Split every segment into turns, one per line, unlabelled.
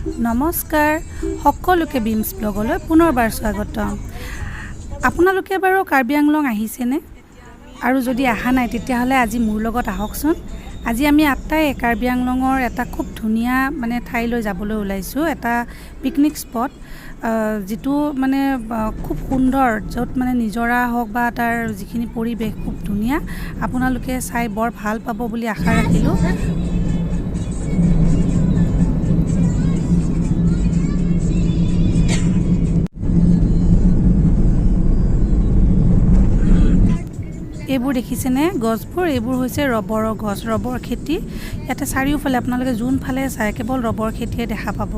নমস্কাৰ সকলোকে বিমছ ব্লগলৈ পুনৰবাৰ স্বাগতম। আপোনালোকে বাৰু কাৰ্বি আংলং আহিছেনে? আৰু যদি অহা নাই, তেতিয়াহ'লে আজি মোৰ লগত আহকচোন। আজি আমি আটাই কাৰ্বি আংলঙৰ এটা খুব ধুনীয়া মানে ঠাইলৈ যাবলৈ ওলাইছোঁ, এটা পিকনিক স্পট, যিটো মানে খুব সুন্দৰ, য'ত মানে নিজৰা হওক বা তাৰ যিখিনি পৰিৱেশ খুব ধুনীয়া। আপোনালোকে চাই বৰ ভাল পাব বুলি আশা ৰাখিলোঁ। এইবোৰ দেখিছেনে গছবোৰ? এইবোৰ হৈছে ৰবৰৰ গছ, ৰবৰ খেতি। ইয়াতে চাৰিওফালে আপোনালোকে যোনফালে চায়, কেৱল ৰবৰ খেতিয়ে দেখা পাব।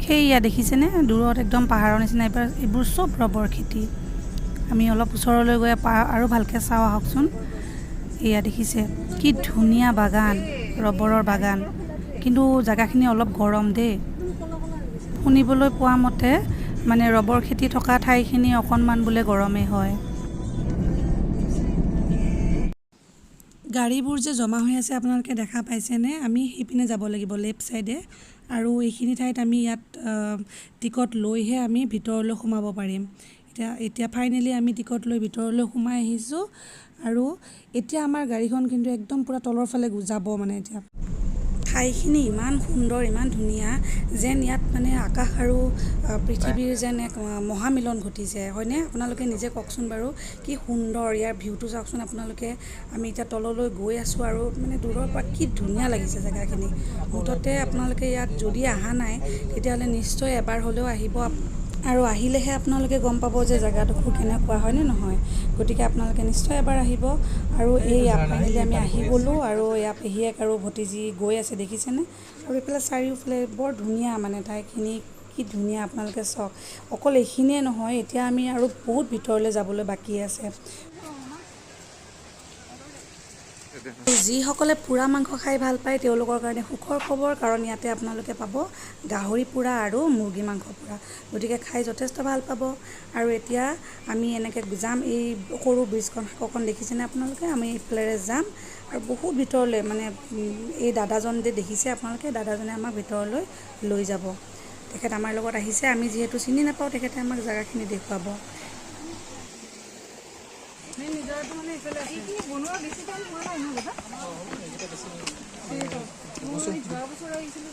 সেইয়া দেখিছেনে দূৰত একদম পাহাৰৰ নিচিনা? এইবোৰ চব ৰবৰ খেতি। আমি অলপ ওচৰলৈ গৈ আৰু ভালকৈ চাওঁ আহকচোন। এয়া দেখিছে, কি ধুনীয়া বাগান, ৰবৰৰ বাগান। কিন্তু জেগাখিনি অলপ গৰম দেই। শুনিবলৈ পোৱা মতে মানে ৰবৰ খেতি থকা ঠাইখিনি অকণমান বোলে গৰমেই হয়। গাড়ীবোৰ যে জমা হৈ আছে, আপোনালোকে দেখা পাইছেনে? আমি সেইপিনে যাব লাগিব, লেফ্ট ছাইডে। আৰু এইখিনি ঠাইত আমি ইয়াত টিকট লৈহে আমি ভিতৰলৈ সোমাব পাৰিম। এতিয়া ফাইনেলি আমি টিকট লৈ ভিতৰলৈ সোমাই আহিছোঁ আৰু এতিয়া আমাৰ গাড়ীখন কিন্তু একদম পূৰা তলৰ ফালে যাব। মানে এতিয়া ঠাইখিনি ইমান সুন্দৰ, ইমান ধুনীয়া, যেন ইয়াত মানে আকাশ আৰু পৃথিৱীৰ যেন এক মহামিলন ঘটিছে, হয়নে? আপোনালোকে নিজে কওকচোন বাৰু, কি সুন্দৰ ইয়াৰ ভিউটো চাওকচোন আপোনালোকে। আমি এতিয়া তললৈ গৈ আছোঁ আৰু মানে দূৰৰ পৰা কি ধুনীয়া লাগিছে জেগাখিনি। মুঠতে আপোনালোকে ইয়াত যদি অহা নাই, তেতিয়াহ'লে নিশ্চয় এবাৰ হ'লেও আহিব আৰু আহিলেহে আপোনালোকে গম পাব যে জেগাডোখৰ কেনেকুৱা, হয়নে নহয়? গতিকে আপোনালোকে নিশ্চয় এবাৰ আহিব। আৰু এইয়া ফাইনেলি আমি আহি গ'লোঁ আৰু এয়া পেহীয়েক আৰু ভতিজী গৈ আছে, দেখিছেনে? আৰু এইফালে চাৰিওফালে বৰ ধুনীয়া, মানে ঠাইখিনি কি ধুনীয়া আপোনালোকে চাওক। অকল এইখিনিয়ে নহয়, এতিয়া আমি আৰু বহুত ভিতৰলৈ যাবলৈ বাকী আছে। যিসকলে পোৰা মাংস খাই ভাল পায়, তেওঁলোকৰ কাৰণে সুখৰ খবৰ, কাৰণ ইয়াতে আপোনালোকে পাব গাহৰি পোৰা আৰু মুৰ্গী মাংস পোৰা। গতিকে খাই যথেষ্ট ভাল পাব। আৰু এতিয়া আমি এনেকৈ যাম। এই সৰু ব্ৰিজখন, সাঁকোখন দেখিছেনে আপোনালোকে? আমি এইফালেৰে যাম আৰু বহুত ভিতৰলৈ। মানে এই দাদাজন যে দেখিছে আপোনালোকে, দাদাজনে আমাক ভিতৰলৈ লৈ যাব। তেখেত আমাৰ লগত আহিছে। আমি যিহেতু চিনি নাপাওঁ, তেখেতে আমাক জেগাখিনি দেখুৱাব।
নিজৰাটো মানে এইফালে আছে। এইখিনি বনোৱা বেছি টাইম হোৱা নাই ন দাদা? মই যোৱা বছৰ আহিছিলোঁ।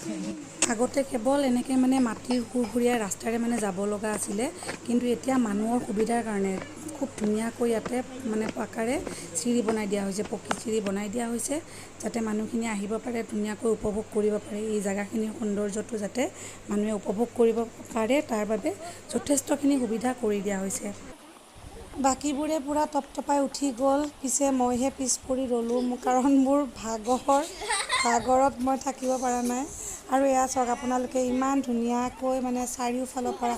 আগতে কেৱল এনেকৈ মানে মাটিৰ সুৰসুৰীয়া ৰাস্তাৰে মানে যাব লগা আছিলে, কিন্তু এতিয়া মানুহৰ সুবিধাৰ কাৰণে খুব ধুনীয়াকৈ ইয়াতে মানে পাকাৰে চিৰি বনাই দিয়া হৈছে, পকী চিৰি বনাই দিয়া হৈছে, যাতে মানুহখিনি আহিব পাৰে, ধুনীয়াকৈ উপভোগ কৰিব পাৰে। এই জেগাখিনিৰ সৌন্দৰ্যটো যাতে মানুহে উপভোগ কৰিব পাৰে, তাৰ বাবে যথেষ্টখিনি সুবিধা কৰি দিয়া হৈছে। বাকীবোৰে পূৰা টপটপাই উঠি গ'ল, পিছে মইহে পিছ পৰি ৰ'লোঁ মোৰ, কাৰণ মোৰ ভাগৰত মই থাকিব পৰা নাই। আৰু এয়া চাওক আপোনালোকে, ইমান ধুনীয়াকৈ মানে চাৰিওফালৰ পৰা,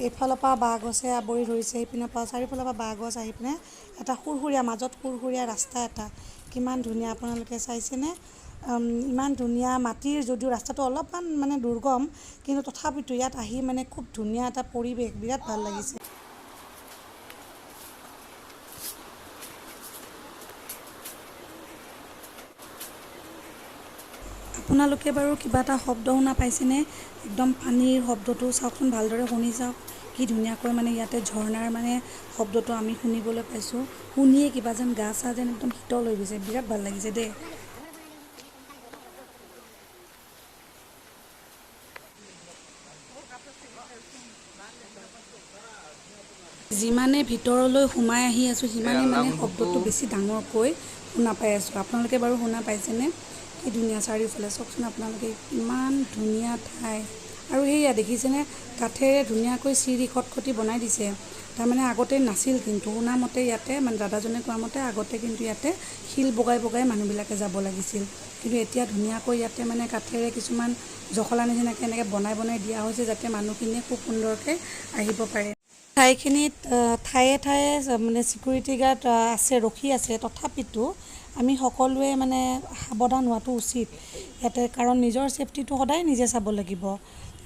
এইফালৰ পৰা বাঁহ গছে আৱৰি ধৰিছে, সেইপিনৰ পৰা, চাৰিওফালৰ পৰা বাঁহ গছ আহি পিনে এটা সুৰসুৰীয়া, মাজত সুৰসুৰীয়া ৰাস্তা এটা, কিমান ধুনীয়া আপোনালোকে চাইছেনে? ইমান ধুনীয়া মাটিৰ যদিও ৰাস্তাটো অলপমান মানে দুৰ্গম, কিন্তু তথাপিতো ইয়াত আহি মানে খুব ধুনীয়া এটা পৰিৱেশ, বিৰাট ভাল লাগিছে। আপোনালোকে বাৰু কিবা এটা শব্দ শুনা পাইছেনে? একদম পানীৰ শব্দটো চাওকচোন, ভালদৰে শুনি চাওক। কি ধুনীয়াকৈ মানে ইয়াতে ঝৰ্ণাৰ মানে শব্দটো আমি শুনিবলৈ পাইছোঁ। শুনিয়ে কিবা যেন গা চা যেন একদম শীতল হৈ গৈছে। বিৰাট ভাল লাগিছে দেই। যিমানে ভিতৰলৈ সোমাই আহি আছোঁ, সিমানে মানে শব্দটো বেছি ডাঙৰকৈ শুনা পাই আছোঁ। আপোনালোকে বাৰু শুনা পাইছেনে? কি ধুনীয়া চাৰিওফালে চাওকচোন আপোনালোকে, ইমান ধুনীয়া ঠাই। আৰু সেয়া দেখিছেনে, কাঠেৰে ধুনীয়াকৈ চিৰি খটখটি বনাই দিছে। তাৰমানে আগতে নাছিল কিন্তু, শুনা মতে ইয়াতে মানে দাদাজনে কোৱা মতে আগতে কিন্তু ইয়াতে শিল বগাই বগাই মানুহবিলাকে যাব লাগিছিল, কিন্তু এতিয়া ধুনীয়াকৈ ইয়াতে মানে কাঠেৰে কিছুমান জখলা নিচিনাকৈ এনেকৈ বনাই বনাই দিয়া হৈছে, যাতে মানুহখিনিয়ে খুব সুন্দৰকৈ আহিব পাৰে। ঠাইখিনিত ঠায়ে ঠায়ে মানে চিকিউৰিটি গাৰ্ড আছে, ৰখি আছে। তথাপিতো আমি সকলোৱে মানে সাৱধান হোৱাটো উচিত ইয়াতে, কাৰণ নিজৰ ছেফটিটো সদায় নিজে চাব লাগিব।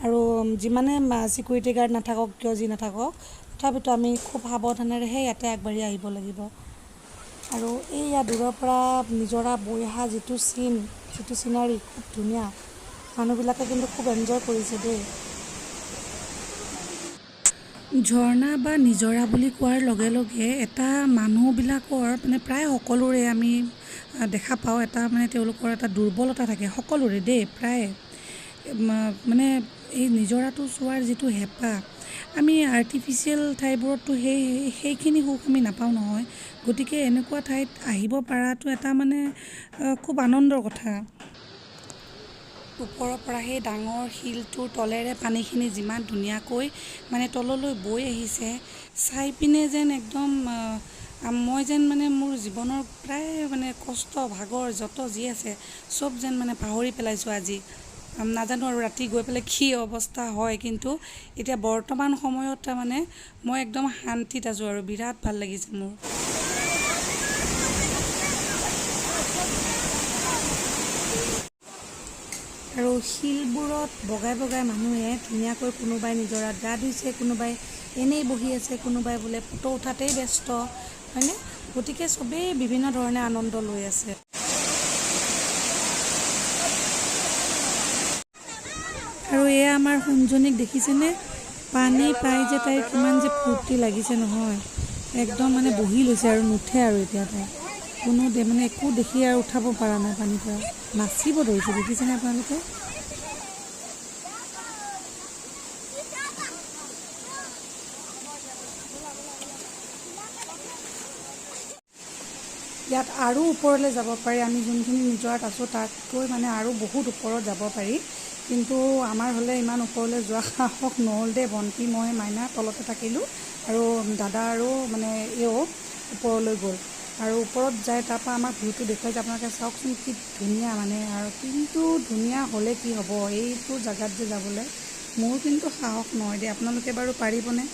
আৰু যিমানে চিকিউৰিটি গাৰ্ড নাথাকক কিয়, যি নাথাকক, তথাপিতো আমি খুব সাৱধানেৰেহে ইয়াতে আগবাঢ়ি আহিব লাগিব। আৰু এইয়া দূৰৰ পৰা নিজৰা বৈ অহা যিটো চিন, যিটো চিনাৰী, খুব ধুনীয়া। মানুহবিলাকে কিন্তু খুব এনজয় কৰিছে দেই। ঝৰ্ণা বা নিজৰা বুলি কোৱাৰ লগে লগে এটা মানুহবিলাকৰ মানে প্ৰায় সকলোৰে আমি দেখা পাওঁ এটা মানে তেওঁলোকৰ এটা দুৰ্বলতা থাকে সকলোৰে দেই, প্ৰায় মানে এই নিজৰাটো চোৱাৰ যিটো হেঁপাহ, আমি আৰ্টিফিচিয়েল ঠাইবোৰততো সেইখিনি সুখ আমি নাপাওঁ নহয়। গতিকে এনেকুৱা ঠাইত আহিব পৰাটো এটা মানে খুব আনন্দৰ কথা। ওপৰৰ পৰা সেই ডাঙৰ শিলটোৰ তলেৰে পানীখিনি যিমান ধুনীয়াকৈ মানে তললৈ বৈ আহিছে, চাই পিনে যেন একদম মই যেন মানে মোৰ জীৱনৰ প্ৰায় মানে কষ্ট ভাগৰ যত যি আছে চব যেন মানে পাহৰি পেলাইছোঁ আজি। নাজানো আৰু ৰাতি গৈ পেলাই কি অৱস্থা হয়, কিন্তু এতিয়া বৰ্তমান সময়ত তাৰমানে মই একদম শান্তিত আছোঁ আৰু বিৰাট ভাল লাগিছে মোৰ। আৰু শিলবোৰত বগাই বগাই মানুহে ধুনীয়াকৈ কোনোবাই নিজৰাত গা ধুইছে, কোনোবাই এনেই বহি আছে, কোনোবাই বোলে ফটো উঠাতেই ব্যস্ত, হয়নে? গতিকে চবেই বিভিন্ন ধৰণে আনন্দ লৈ আছে। আৰু এয়া আমাৰ সোণজনীক দেখিছেনে? পানী পাই যে তাইৰ কিমান যে ফূৰ্তি লাগিছে নহয়, একদম মানে বহি লৈছে আৰু নুঠে আৰু এতিয়া তাই। কোনো মানে একো দেখি আৰু উঠাব পৰা নাই পানীৰ পৰা, নাচিব ধৰিছে, দেখিছেনে আপোনালোকে? ইয়াত আৰু ওপৰলৈ যাব পাৰি, আমি যোনখিনি নিজৰাত আছোঁ তাতকৈ মানে আৰু বহুত ওপৰত যাব পাৰি, কিন্তু আমাৰ হ'লে ইমান ওপৰলৈ যোৱা সাহস নহ'ল দেই। ভণ্টি, মই, মাইনা তলতে থাকিলোঁ আৰু দাদা আৰু মানে এও ওপৰলৈ গ'ল। আৰু ওপৰত যাই তাৰপৰা আমাক ভিউটো দেখুৱাইছে, আপোনালোকে চাওকচোন কি ধুনীয়া মানে। আৰু কিন্তু ধুনীয়া হ'লে কি হ'ব, এইটো জেগাত যে যাবলৈ মোৰ কিন্তু সাহস নহয় দেই। আপোনালোকে বাৰু পাৰিবনে?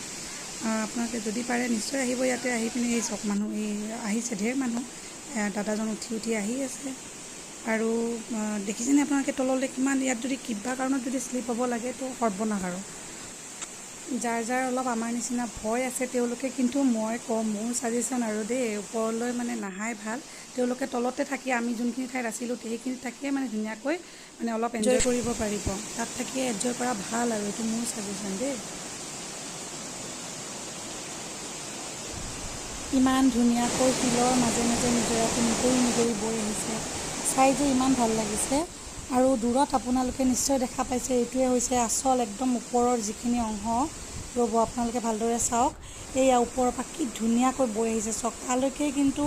আপোনালোকে যদি পাৰে নিশ্চয় আহিব ইয়াতে। আহি পিনে এই চাওক মানুহ এই আহিছে, ঢেৰ মানুহ। দাদাজন উঠি উঠি আহি আছে। আৰু দেখিছেনে আপোনালোকে তললৈ কিমান, ইয়াত যদি কিবা কাৰণত যদি শ্লিপ হ'ব লাগে তো সৰ্বনাশ। আৰু যাৰ যাৰ অলপ আমাৰ নিচিনা ভয় আছে তেওঁলোকে কিন্তু মই কওঁ, মোৰ ছাজেশ্যন আৰু দেই, ওপৰলৈ মানে নাহাই ভাল। তেওঁলোকে তলতে থাকি আমি যোনখিনি ঠাইত আছিলোঁ সেইখিনিত থাকিয়ে মানে ধুনীয়াকৈ মানে অলপ এনজয় কৰিব পাৰিব, তাত থাকিয়ে এনজয় কৰা ভাল আৰু, এইটো মোৰ ছাজেশ্যন দেই। ইমান ধুনীয়াকৈ শিলৰ মাজে মাজে নিজৰাটো নিগৰি নিগৰি বৈ আহিছে, চাই যে ইমান ভাল লাগিছে। আৰু দূৰত আপোনালোকে নিশ্চয় দেখা পাইছে, এইটোৱে হৈছে আচল একদম ওপৰৰ যিখিনি অংশ। ৰ'ব আপোনালোকে ভালদৰে চাওক, এইয়া ওপৰৰ পৰা কি ধুনীয়াকৈ বৈ আহিছে চাওক। তালৈকে কিন্তু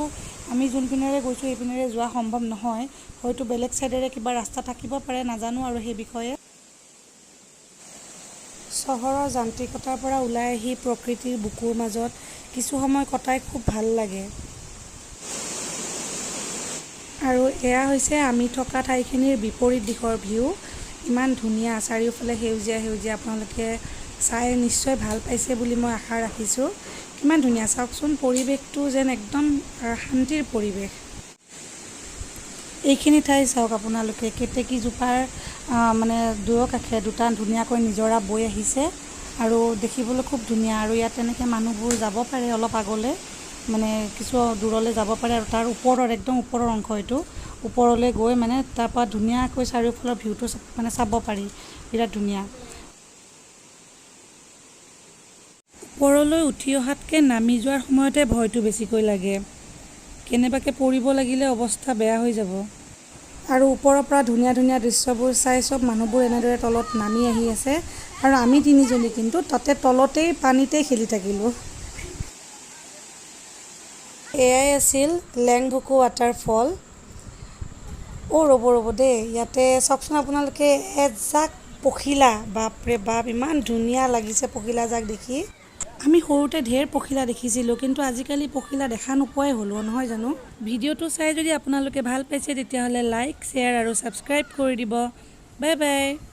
আমি যোনপিনেৰে গৈছোঁ সেইপিনেৰে যোৱা সম্ভৱ নহয়, হয়তো বেলেগ ছাইডেৰে কিবা ৰাস্তা থাকিব পাৰে, নাজানো আৰু সেই বিষয়ে। চহৰৰ যান্ত্ৰিকতাৰ পৰা ওলাই আহি প্ৰকৃতিৰ বুকুৰ মাজত কিছু সময় কটাই খুব ভাল লাগে। আৰু এয়া হৈছে আমি থকা ঠাইখিনিৰ বিপৰীত দিশৰ ভিউ, ইমান ধুনীয়া, চাৰিওফালে সেউজীয়া সেউজীয়া। আপোনালোকে চাই নিশ্চয় ভাল পাইছে বুলি মই আশা ৰাখিছোঁ। কিমান ধুনীয়া চাওকচোন, পৰিৱেশটো যেন একদম শান্তিৰ পৰিৱেশ। এইখিনি ঠাই চাওক আপোনালোকে, কেতেকীজোপাৰ মানে দুয়ো কাষে দুটা ধুনীয়াকৈ নিজৰা বৈ আহিছে আৰু দেখিবলৈ খুব ধুনীয়া। আৰু ইয়াত তেনেকৈ মানুহবোৰ যাব পাৰে অলপ আগলৈ, মানে কিছু দূৰলৈ যাব পাৰে। আৰু তাৰ ওপৰৰ একদম ওপৰৰ অংশ এইটো, ওপৰলৈ গৈ মানে তাৰপৰা ধুনীয়াকৈ চাৰিওফালৰ ভিউটো মানে চাব পাৰি, বিৰাট ধুনীয়া। ওপৰলৈ উঠি অহাতকৈ নামি যোৱাৰ সময়তে ভয়টো বেছিকৈ লাগে, কেনেবাকৈ পৰিব লাগিলে অৱস্থা বেয়া হৈ যাব। আৰু ওপৰৰ পৰা ধুনীয়া ধুনীয়া দৃশ্যবোৰ চাই চব মানুহবোৰ এনেদৰে তলত নামি আহি আছে, আৰু আমি তিনিজনী কিন্তু তাতে তলতেই পানীতেই খেলি থাকিলোঁ। এয়াই আছিল লেংভুকু ৱাটাৰফল। অ' ৰ'ব ৰ'ব দেই, ইয়াতে চাওকচোন আপোনালোকে এজাক পখিলা, বাপৰে বাপ ইমান ধুনীয়া লাগিছে পখিলাজাক দেখি। আমি সৰুতে ঢেৰ পখিলা দেখিছিলোঁ, কিন্তু আজিকালি পখিলা দেখা নোপোৱাই হ'লো, নহয় জানো? ভিডিঅ'টো চাই যদি আপোনালোকে ভাল পাইছে তেতিয়াহ'লে লাইক, শ্বেয়াৰ আৰু ছাবস্ক্ৰাইব কৰি দিব। Bye bye.